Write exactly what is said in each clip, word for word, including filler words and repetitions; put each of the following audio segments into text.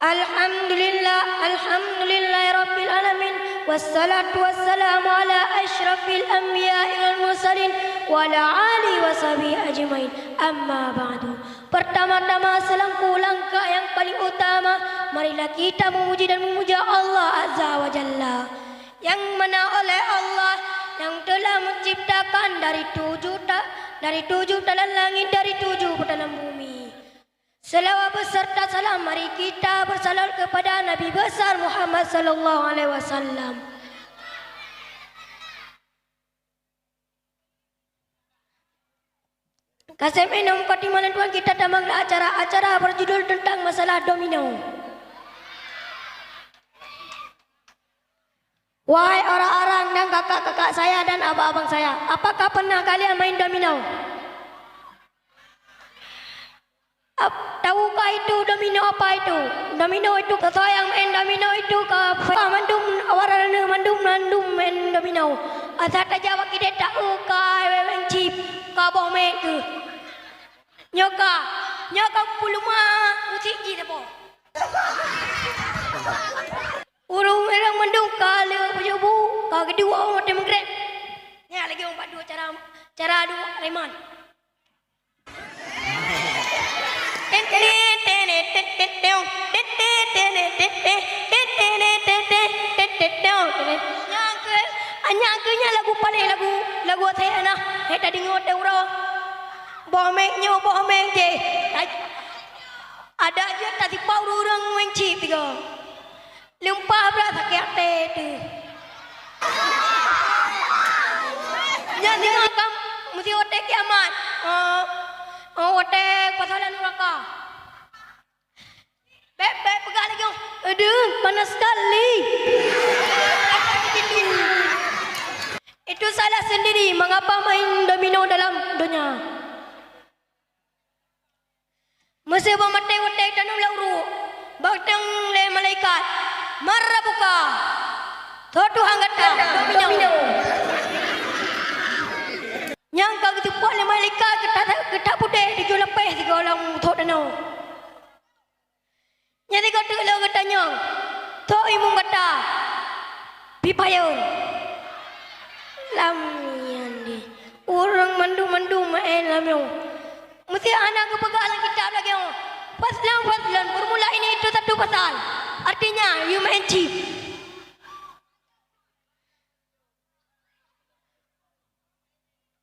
Alhamdulillah, alhamdulillahirabbil alamin, wassalatu wassalamu ala asyrafil anbiya'i wal mursalin, wa ala alihi wa sahbihi ajmain. Amma ba'du. Pertama-tama, selangkah langkah yang paling utama, marilah kita memuji dan memuja Allah Azza wa Jalla, yang mana oleh Allah yang telah menciptakan dari tujuh ta-, dari tujuh dalam langit, dari tujuh dalam bumi. Selawat beserta salam mari kita bersalawat kepada Nabi besar Muhammad sallallahu alaihi wasallam. Kasem enam mukadimah lôn tuan, kita tamong acara, acara berjudul tentang masalah domino. Wahai orang-orang dan kakak-kakak saya dan abang-abang saya, apakah pernah kalian main domino? Ap-, tahukah itu domino apa itu? Domino itu, soe-soe nyang main domino itu ka mandum, awak raneuk mandum, mandum main domino. Asai tajak bak kideh taeu ka weng cip, ka boh mek keuh. Nyoe ka, nyoe ka puluh lima musik jih saboh. Ureueng-ureueng mandum ka lheueh beujubu, ka geuduek watèe meugreb. Nyan lagèe uroe bak dua cara, cara duek reman. Nyan keuh, nyan keuh nyan lagu paléh, lagu, lagu asèe na, hana tadeungö watèe uroe. Boh mek nyoe, boh mek jéh. Adak jeuet tasipa ureueng-ureueng ngon cit tiga. Lumpah brat sakét até teuh. Nyan singoh ka meusti watèe kiamat. Oh, oh, watèe pasalan nuraka. Bèk, bèk peugah lagèe nyoe. Aduh, panas sekali. Itu salah sendiri mengapa main domino dalam dunia. Meusé bak maté watèe tanom lam uruek, bak geutanyong lé malaikat, "Man rabbuka?" Soe Tuhan gata? Domino. Nyang ka geuseupôt lé malaikat geuta-, geutak putéh tujoh lapéh sigoe lam thok danau. Nyan sigoe teuk lôn geutanyong, "Soe imeum gata?" Free Fire. Lam nyan deh. Ureueng mandum-mandum maén lam nyoe. Meusé hana geupeugah lam kitab lagèe nyoe, "Faslun, faslun, formula ini itu satu pasal." Artinya, you main chip.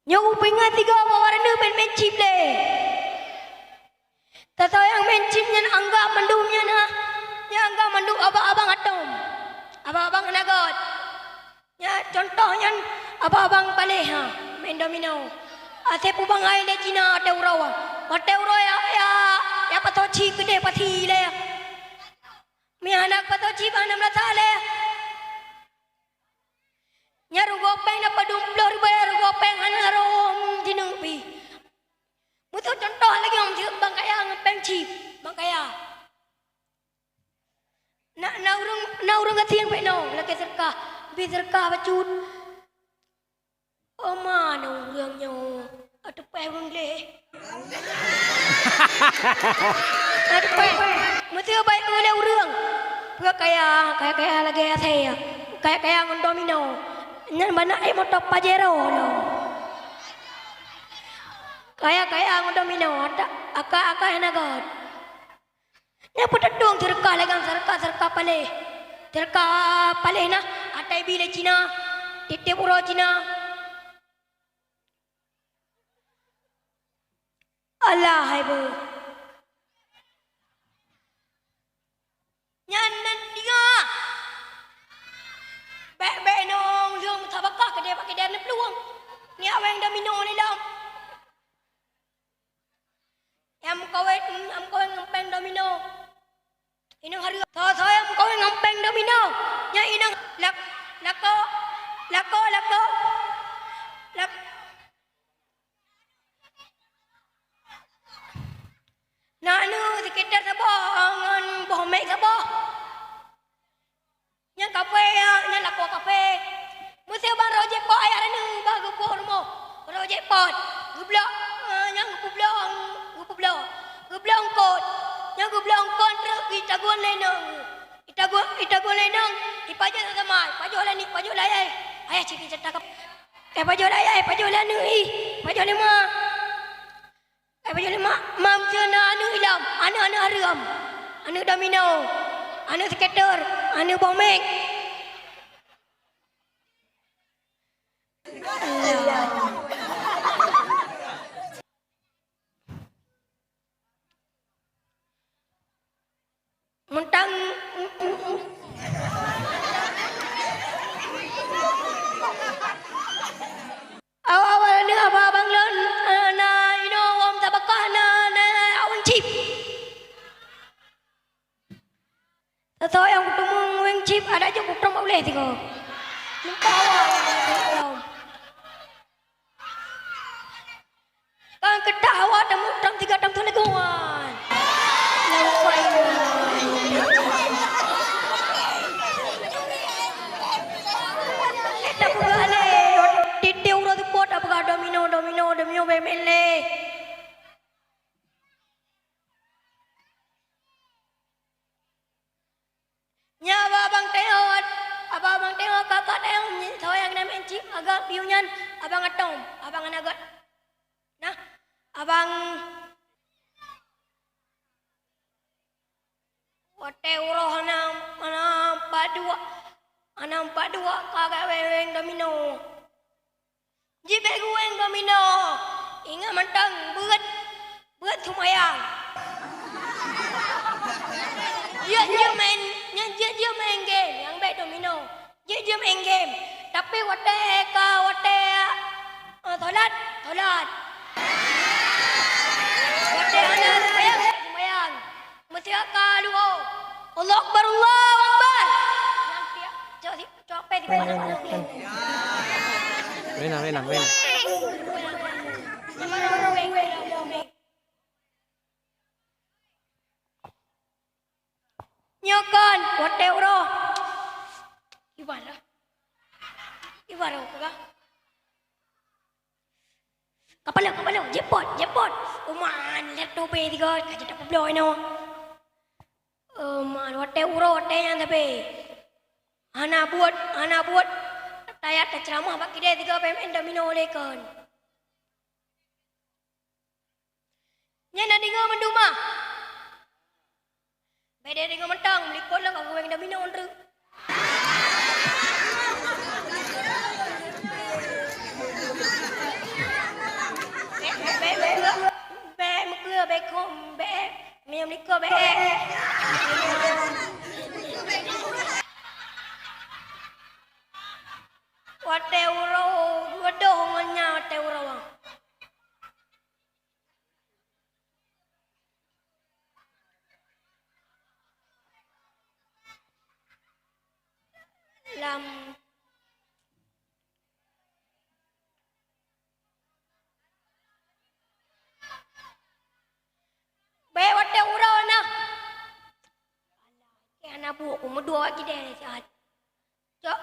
Nyoe kupeuingat tiga awak raneuk main-main chip lé. Tata nyang main chip nyan anggap mandum nyan, ha, nyan anggap mandum abang-abang atom. Abang-abang hana göt. Nyan contoh nyan abang-abang paléh, ha, main domino. Asai peubangai lé Cina watèe uroe. Watèe uroe ya, ya, ya pasoe chip keudéh pasi lé. Meuhana pasoe chip hana meurasa lé. Nyan rugoe péng dapat dua ploh ribèe, rugoe péng hana rhom jineuk pih. Meuseu contoh lagèe nyoe, bang kaya ngon péng chip, bang kaya. Na, na ureueng, na ureueng gasien bèk nyoe, lakèe seudeukah, bi seudeukah bacut. Oma na ureueng nyoe, ateupeue ureueng gleh. Ateupeue, meuseu bèk eu lé ureueng. Peue kaya, kaya-kaya lagèe asèe, kaya-kaya ngon domino. Nyan bak na ék moto Pajero nyoe. Kaya-kaya ngon domino, ata-, aka-aka hana göt. Nyan peututong seudeukah lé ngon seudeukah-seudeukah paléh. Seudeukah paléh na, ata ibi lé Cina, tiep-tiep uroe Cina. Alah hai beuh. Nyan nan dia. Bèk-bèk nong lheueh meusapeue keudéh bak keudéh neuplueng. Nyan weng domino lé lom. Nyang meukawen, nyang meukawen ngon péng domino. Inong hareuem. Soe-soe nyang meukawen ngon péng domino, nyan inong lak-, lakoe, lakoe, lakoe. Lak-, na aneuk sekitar saboh ngon boh mek saboh. Nyang kafé, nyan lakoe kafé. Meuseu ban roh jackpot ayah raneuk bah geubuet rumoh. Roh jackpot. Geublok, eh, nyang geupeubloe, geupeubloe. Geublok eungkôt. Nyang Geublong kon treuk, itagun lé nong. Itagun, itagun lé nong, ipajoh sama, ipajoh lé ni, ipajoh lé ayah. Ayah cit icata kap. Eh, pajoh lé ayah, ipajoh lé aneuk ih, ipajoh lé ma. Eh, pajoh lé ma, ma meuseu na aneuk ilom, aneuk-aneuk hareuem, aneuk domino, aneuk skater, aneuk boh mék. Meuntang awai-awai leueh abang lôn, eh, na inoe wom tabakah na, na awan cit. Teutoe nyang kuteumong weng cit, adak jeuet kutrok bak ulèe tiga. Lumpah awak. Kan keutah awak tamu tram tiga tram tu lagi wan. Lumpah awak. Eh, tak peugah lé. Tiep-tiep uroe teupot tak peugah domino, domino, domino, bèk meu'èn lé. Nyan abang-abang tengok, abang-abang tengok, kakak tengok, nyoe sawa nyang keuneuk meu'èn cit, agak piôh nyan abang Atom, abang hana gèt. Nah, abang watèe uroe hana, hana empat dua, hana empat dua ka gawéng domino. Jibèk geuweng domino. Ingat mantong beuet, beuet seumayang. Jeuet jeuet main, nyan jeuet jeuet main game, nyang bèk domino. Jeuet jeuet main game. Tapi watèe ka, watèe, eh, solat, solat. Watèe hana seumayang, seumayang. Meuseuka luho. Allahu Akbar, Allahu Akbar. Nyan tiep, cok si, cok pèng si. Meunan, meunan, meunan. Nyoe kon, watèe uroe. Ibarat. Ibarat apa kah? Kapalo, kapalo, jackpot, jackpot. Uman, lihat tobe tiga, ka jeuet tapubloe inoe. Uman, watèe uroe, watèe nyan tapi. Hana buet, hana buet. Tayat teuceuramah bak kidée tiga peumain domino lé kon. Nyan na deungoe mandum ah. Bèk deungoe mantong, meulikot lom ka geuweng domino treuk. Bèk, bèk, bèk, bèk, bèk meukeue, bèk khom, bèk. Meunyoe meulikot, bèk. Watèe uroe, geudoh ngon nyan watèe uroe. Lam. Bèk watèe uroe na. Alah, keu hana buet, ku meuduek bak kidée siat. Cok,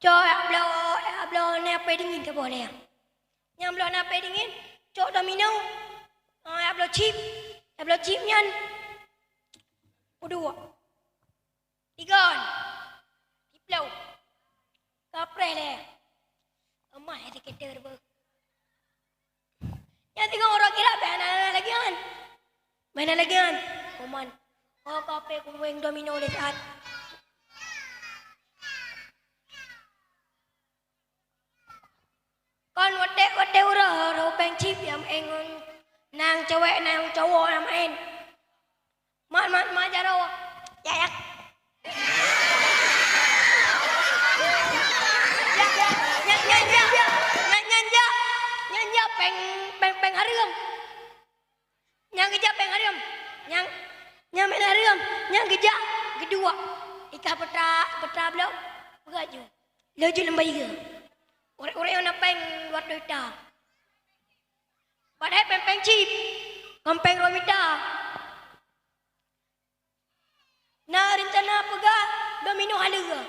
cok, jak bloe, jak bloe nyan apui dingin saboh lé. Nyang bloe nyan apui dingin, cok domino. Ah, jak bloe cip. Jak bloe cip nyan. Peuduek. Tigon. Siploh. Kapreh lé. Eumah lé siketer beuh. Nyan singoh uroe kirab bèk hana lagèe nyan. Bèk hana lagèe nyan. Uman. Oh, ka pèng kuweng domino lé siat. Kon watèe, watèe uroe, uroe pèng cip nyang maén ngon nang cewek, nang cowok nyang maén. Mat, mat, mat jaroe. Yak, yak. Yak, yak. Nyan, nyan, jak. Nyan, nyan, jak. Nyan, jak pèng, pèng, pèng hareuem. Nyang geujak pèng hareuem. Nyang, nyang pèng hareuem. Nyang geujak geuduek. Ikah peutra, peutra bloe. Peugah ju. Laju lom bayeue. Ureueng-ureueng nyang na pèng dua reutôh juta. Padahai pèng-pèng cit, kon pèng rhot mita. Na reuncana peugah domino haleue.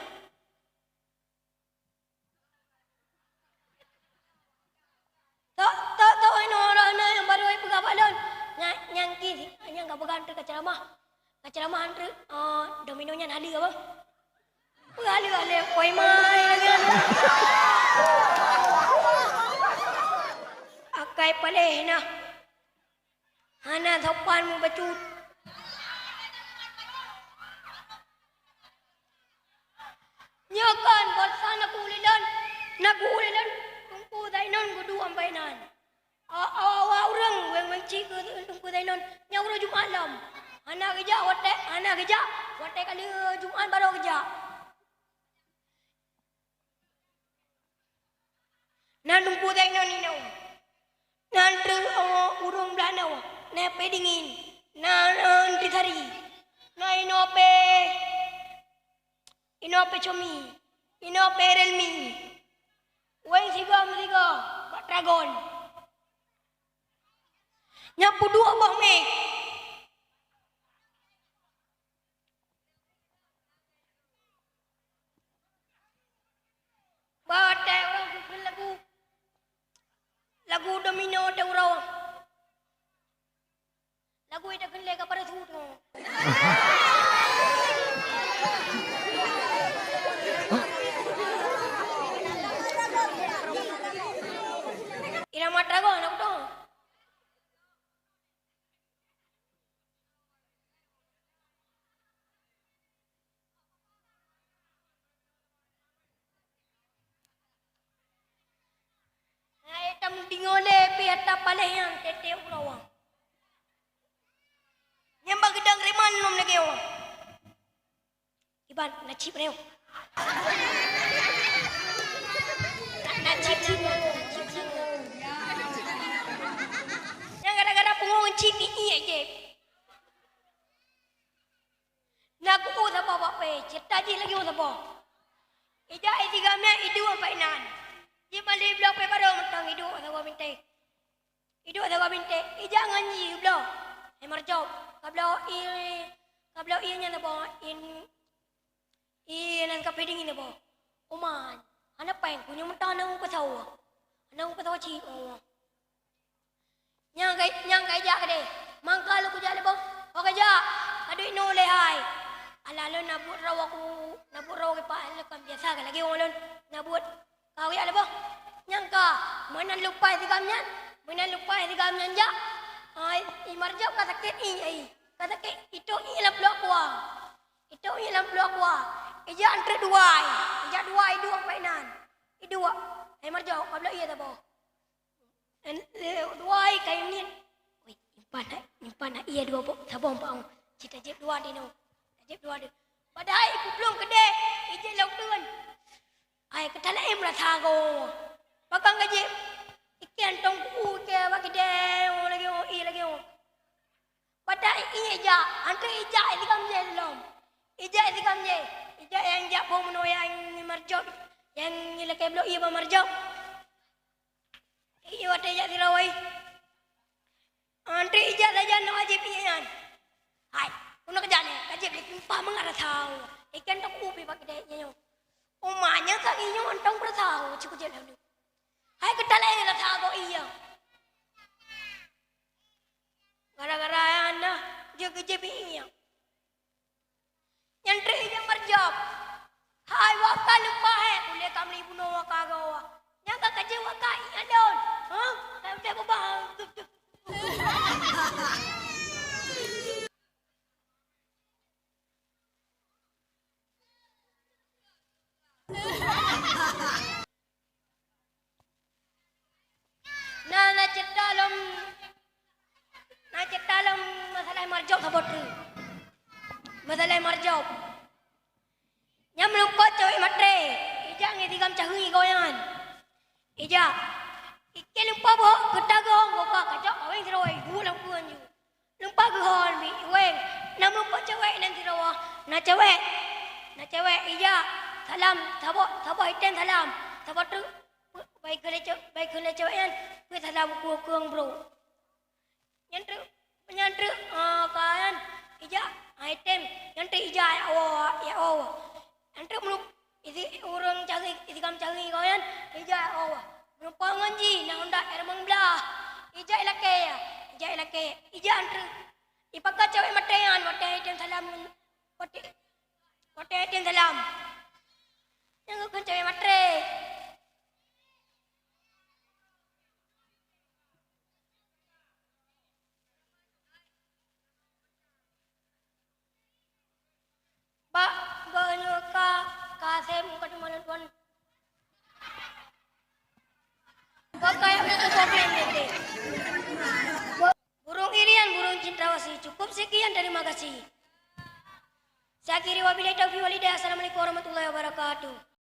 Tok, tok, tok, inoe ureueng na nyang barô jipeugah bak lôn. Nya-, nyang ki, nyang ka peugah teuka ceuramah. Ka ceuramah han treuk, oh, domino nyan haleue apa? Peue haleue-haleue, koi mai lagèe nyan. Akai paléh na. Hana sopan mubacut. Nyoe kan, basa na ku ulilon, na ku ulilon, Teungku Zainun geuduek bak inan. Awak-awak ureueng weng-weng cit keu Teungku Zainun, nyan uroe Jumat lom. Hana geujak watèe, hana geujak, watèe kali Jumat barô geujak. Na Teungku Zainun inoe. Na treuk, oh, ureueng Beulano, na Pé Dingin, na, na Ntisari, na inoe Pé, inoe Pé Comi, inoe Pé Relmi. Weng sigoe meusigoe bak Dragon. Nyan peuduek boh méh. Bak watèe ureueng geukheun lagu, lagu domino teuh uroe. Lagu nyang geukheun lé Gaparatu nyoe. Irama Dragon, aku tahu. Hai, tameudingoe lé pih ata paléh nyan teuntèe uroe. Nyan bak geudang riman lom lagèe nyoe. Iban, na cit nyoe. Na cit, cit, cit. Nyan gara-gara pungo cit ni, iya, iya. Na kubu saboh bak pè, ceurita jih lagèe saboh. Ijak i tigam nyan iduek bak inan. Jibalek bloe pè barô mantong iduek saboh binteng. Iduek saboh binteng, ijak ngon jih bloe. Hai Marjok, ka bloe ié, ka bloe ié nyan saboh, in, ié nan ka Pé Dingin saboh. Uma, hana péng, ku nyoe mantong hana u pasoe. Hana u pasoe cit, oh. Nyang ka, nyang ka ijak keudeh. Mangka lôn kujak lé boh. Ho kajak. Ka duek inoe lé hai. Alah lôn na buet rawa ku, na buet rawa kipak lôn kan biasa kan lagèe ureueng lôn na buet. Ka kujak lé boh. Nyang ka, meunan lupai tigam nyan. Meunan lupai tigam nyan jak. Ai, i Marjok ka sakét i, ai. Ka sakét itôk i lam pluek kuah. Itôk i lam pluek kuah. Ijak antreuk duai. Ijak duai iduek bak inan. Iduek. Hai Marjok, ka bloe ié saboh. En, eh, dua ai kayém niet. Weh, nyimpan hai, nyimpan hai ié dua boh, saboh bak awak. Cit tajép dua dinoe. Tajép dua dinoe. Padahai ipeuplông keudeh, ijép lam uteuen. Ai, keutaleuem rasa goe. Pakon kajép? Iké antong ku iké bak keudeh, oh, lagèe, oh, ié lagèe, oh. Padahai ié ijak, antreuk ijak isigam jih lom. Ijak isigam jih. Ijak nyang jak phôn meunoe nyang Marjok. Nyang lakèe bloe ié bak Marjok. Ié watèe jak sirawai. Antreuk ijak sajan nyoe ajép ié nyan. Hai, keunoe keujak lé, kajép lé tumpah mangat rasa. Ikan tak kupi bak kidai ié nyoe. Uma nyan ka ié nyoe antong peurasa, cukôp jeuet lom. Hai keutaleuem rasa goe ié. Gara-gara nyan na, jeuet geujép ié. Nyan treuk ijak Marjok. Hai, waka lumpah, eh, ulèe ka meuli bunoe waka goe. Nyang ka kajeuet waka ié lôn. Hah? Hai, udép babah. Na, na ceurita lom, na ceurita lom masalah Marjok saboh treuk. Masalah Marjok. Nyan meulumpat cewek matre, ijak ngon tigam cahui goe nyan. Ijak, iké lumpah boh keutagong goka kajak kaweng sidroe, gu lam peue nyoe. Lumpah geuhon bi weng, na meulumpat cewek nan sidroe, na cewek, na cewek ijak, salam, saboh, saboh item salam, saboh treuk, bai kheun lé ce-, bai kheun lé cewek nyan, peue salam keu keueng bro. Nyan treuk, nyan treuk, ah, ka nyan, ijak, ah, item, nyan treuk ijak, ya Allah, ya Allah. Nyan treuk meulup-, isi ureueng cari, isi kam cari kau nyan, ijak, ya Allah. Meulumpah ngon jih, na Honda R lima belas. Ijak ilakèe, ijak ilakèe, ijak nyan treuk. Ipakat cewek maté nyan, watèe item salam, watèe, watèe item salam. Nyang geukheun cewek maté. Bak geuhnyoe ka, ka asèe meukat teuma lôn tuan. Bak kaya meukat teuma lôn tuan. Burung irian, burung cintrawasih. Cukup sekian, terima kasih. Saya akhiri, wabillahi taufiq wal hidayah. Assalamualaikum warahmatullahi wabarakatuh.